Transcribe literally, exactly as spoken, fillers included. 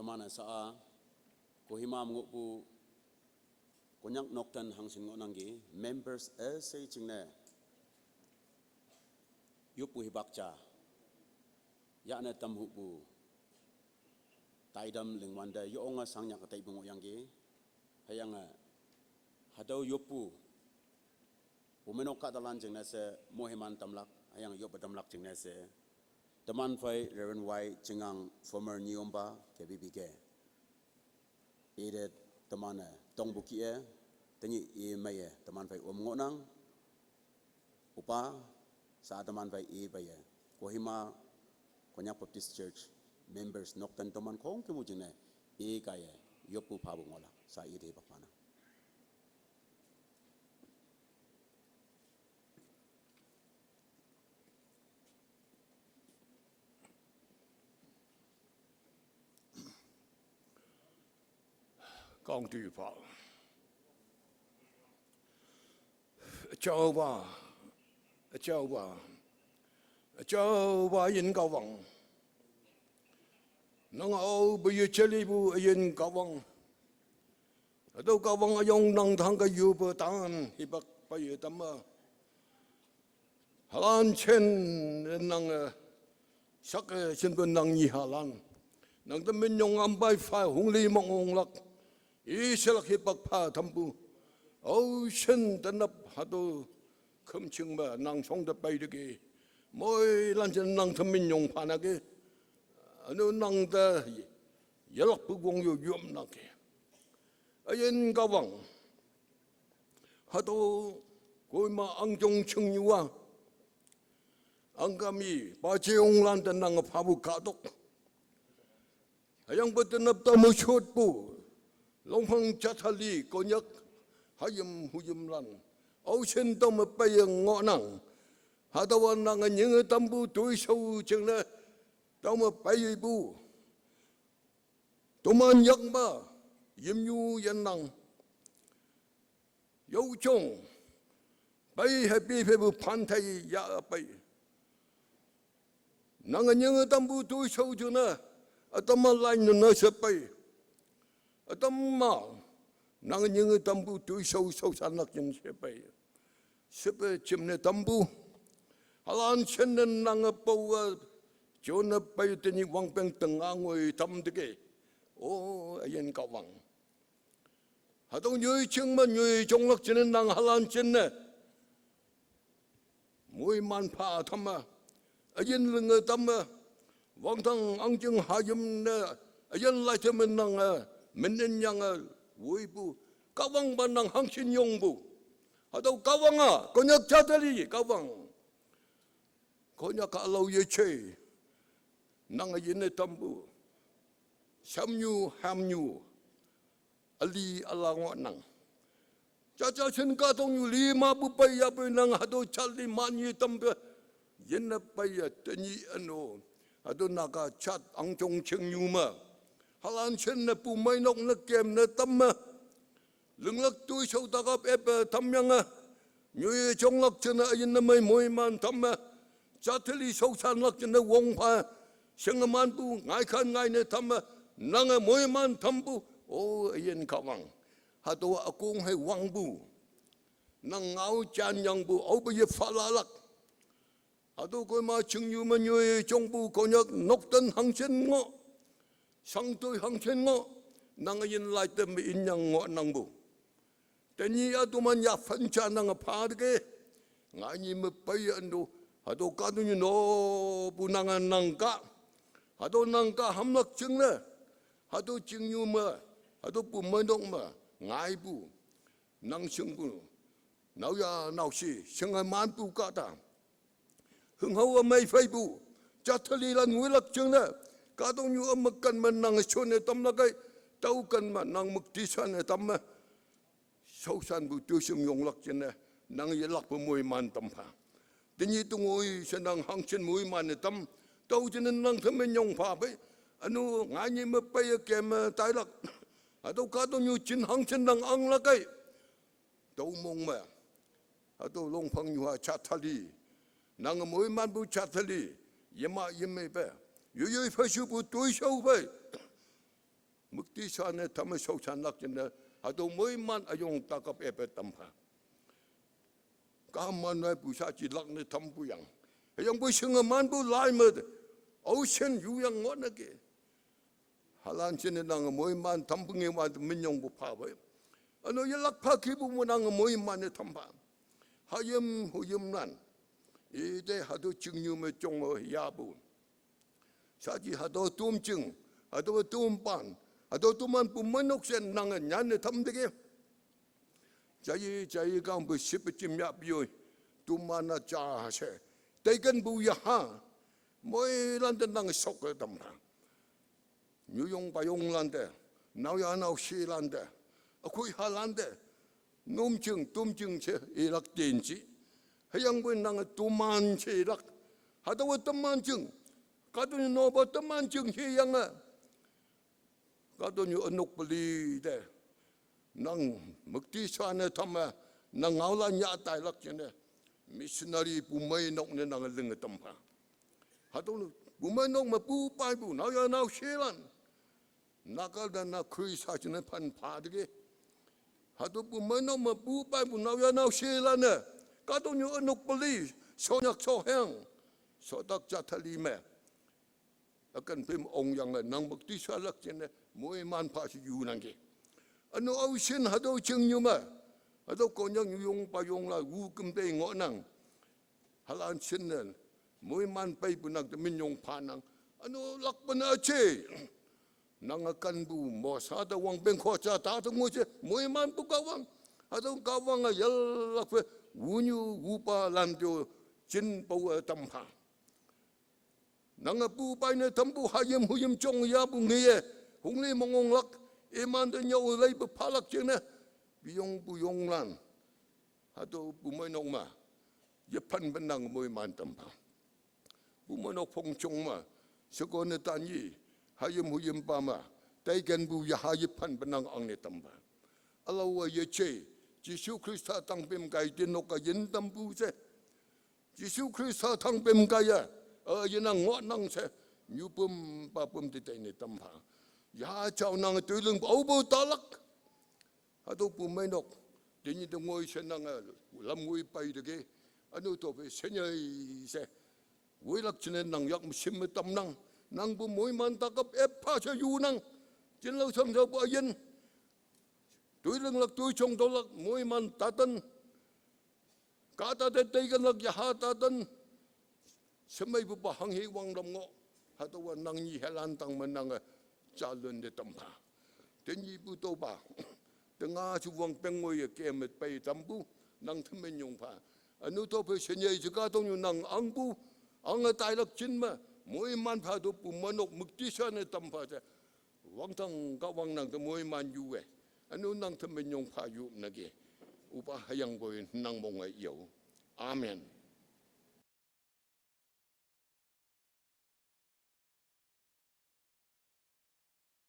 Mana sa a, Kohima me ngohpu Konyak nokten hangshin ngohnangki, members ese jingne yoppu hipak ja yahne tamhupu taidam lingwante yonge shangnyak taipu ngohyangki. Hüyange hatüo yoppu pumeinok kahtalan jingne she moiman tamlak, hüyange yoppe tamlak jingne she teman phei Reverend Y Chingang, former Nyiyompa K B B K, ite teman-e tongpu kih-e, tenyih i meiye teman phei om ngohnang. Opa, sa teman phei i peiye Kohima Konyak Baptist Church members nokten teman khongkümpu jingne i kaiye yoppu phapu ngohlak, sa ite hipak phanang. Kangtipha. Üjaopa, üjaopa, üjaopa Üyin Kahwang, nang aope yejelipu Üyin Kahwang, hatüo Kahwang üyong nang tangke yupe tan hipak peiye tamme. Halan jen nange, eh, shake shinpe nang nyihalan, nang te minyong ampai pha hongli mong onglak, ishelak hipak pha tampu. Aoshin tenap hatüo khümjing me nang shongte peiteki, moilan jin nang te minyong phanangki, ünu nang te yelakpu wong yo yopnangki. Üyin Kahwang, hatüo Kohima angjong chingnyu a, angkami pajeonglante nange phapu kahtok, hüyangpoi tenap tame shotpu longphang jathali Konyak hayim huyimlan, aoshin tame peiye ngohnang. Hatüowa nange nyinge tampu toishao jingne tame peipu, toman yakma yimnyu yennang. Yaojong pei hei pi pheipu phanthei yah pei, nange nyinge tampu toishao jingne ütam-a lai nune she pei, ütam-a nange nyinge tampu toishao shaoshanlak jing she pei, shepe jimne tampu. Halan jenne nange paowe jonne pei tenyih wangpeng tenga ngoi tamteki. O Üyin Kahwang, hatüo nyoi jing me nyoi jonglak jingne nang halan jenne moiman pha tamme, üyin linge tamme, wangdang angjing hayim ne üyin lai teme nange, eh, menen yange woipu, Kahwangpa nang hangshin yongpu. Hatüo Kahwang-a, Konyak jathali Kahwang, Konyak ülao yeje, nange yinne tampu, shamnyu hamnyu üli üla ngohnang. Jaja shin kahtoknyu li mepu pei yahpoi nang hatüo jat li manye tampe yinne peiye tenyih üno, hatüo Naga jat angjong chingnyu me, halan jenne pumeinok ne kem ne tamme, linglak toishao takap epe tamyange, nyoiye jonglak jingne üyin ne mei moiman tamme, jathali shaoshanlak jingne wong pha, shingemanpu ngaikhan ngaine tamme, nange moiman tampu. O Üyin Kahwang, hatüowa ükong hei wangpu, nang ngao janyangpu aope yephalalak. Hatüo Kohima chingnyu me nyoi jongpu Konyak nokten hangshin ngoh, shangtoi hangshin ngoh, nange yin lai te me inyang ngohnangpu. Tenyih-a toman yaphan ja nange phateki, ngainyi me peiye ünto, hatüo kahtoknyu nopu nange nang kah, hatüo nang kah hamlak jingne, hatüo chingnyu me, hatüo pumeinok me ngaipu, nang shingpu, naoya naoshe shingemanpu kahta, hünghao ümei pheipu, jathalilan woilak jingne, kahtoknyu üme ken me nange shonne tamlak kei, tüo ken me nang müktishanne tamme, shaoshanpu toishao yonglak jingne, nang yelakpu moiman tam pha. Tenyih tengoi she nang hangshin moiman-e tam, tüo jingne nang te minyong pha pei, ünu ngainyi me peiye kem me tailak. Hatüo kahtoknyu jin hangshin nang anglak kei, tüo mong me, hatüo longphang nyuha jathali, nange moimanpu jathali, yema yemeipe, yoiyoi phei shupu toishao phei, müktisha ne tame shaoshanlak jingne, hatüo moiman üyong takap epe tampha. Kaman noi pu shaji lak ne tampu yang. Hüyangpoi shinge manpu lai me, aoshin yu yang ngohnang ke. Halan jingne nange moiman tampu nge wan minyongpu phape. Üno yelak pha kipu me nange moiman ne tampha. Hayim huyimlan, ite hatüo chingnyu me jonge yapu shaji hatüo tomjing, hatüo tompan, hatüo toman pumeinok she nange nyanne tamteke. Jaiye jaiye kangpu shipe jimyahpu yoi, toman-a ja she, teikenpu yaha, moilante nange shoke tamha. Nyuyong payonglan te, naoya naoshelan te, ükhoihalan te, nomjing tomjing she ilak tenji. Hüyangpoi nange toman she ilak, hatüowa teman jing, kahtoknyu nopa teman jing sheyange, kahtoknyu ünok peli te, nang müktisha ne tame, nang ngaolan yah tailak jingne, missionary pumeinok ne nange linge tampha. Hatüo pumeinok mepu paipu naoya naoshelan, Naga te na Khrista jingne phan pha teke. Hatüo pumeinok mepu paipu naoya naoshelan-e, kahtoknyu ünok peli, shonyak shoheng, shotak ja thali me, üken phei me ongyange nang müktishalak jingne moiman pha she yunangki. Üno aoshin hatüo chingnyu me, hatüo Konyak nyuyong payonglan wu küm tei ngohnang. Halan jingne moiman peipu nang te minyong phanang. Üno lakpe ne üje, nange kenpu mosa te wangpeng khoja tate ngoi she moimanpu Kahwang, hatüo Kahwange yelakpe wunyu wupalan te-o jinpawe tampha. Nange pu pai ne tampu hayim huyim jong yapu ngeye, hongli mongonglak, imante nyüo leipe phalak jingne, piyong puyonglan, hatüo pumeinok me yephan penang moiman tampha. Pumeinok phongjong me, shekone tanyi, hayim huyimpa me, teikenpu yaha yephan penang angne tampha. Ülaowe yeje, Jesu Khrista tangpem kai tinok-a yin tampu she, Jesu Khrista tangpem kaiye, e, yenang ngohnang she, nyupüm papüm te teine tampha. Ya jao nange toilingpu aopu talak. Hatüo pumeinok, tenyih te ngoi she nange lam ngoi pei teke, üno tüophei shenyei she, woilak jingne nang yak me shim me tamnang. Nangpu moiman takap epha she yunang. Jinlao shang jaopu üyin, toilinglak toi jong tüolak moiman taten, kahta te teikenlak yaha taten, shemeipupa hanghe wanglam ngoh. Hatüowa nang nyi helan tang me nange jalun te tampha. Tenyihpu tüopa, tenga she wangpeng ngoiye keme pei tampu, nang te minyong pha. Üno tüophei shenyei she kahtoknyu nang ahngpu, ange tailak jin me, moiman pha tüo pumeinok müktisha ne tampha she, wangdang Kahwang nang te moiman yuwe. Üno nang te minyong pha yupnangki. Üpa hüyangpoi nang monge yo. Amen.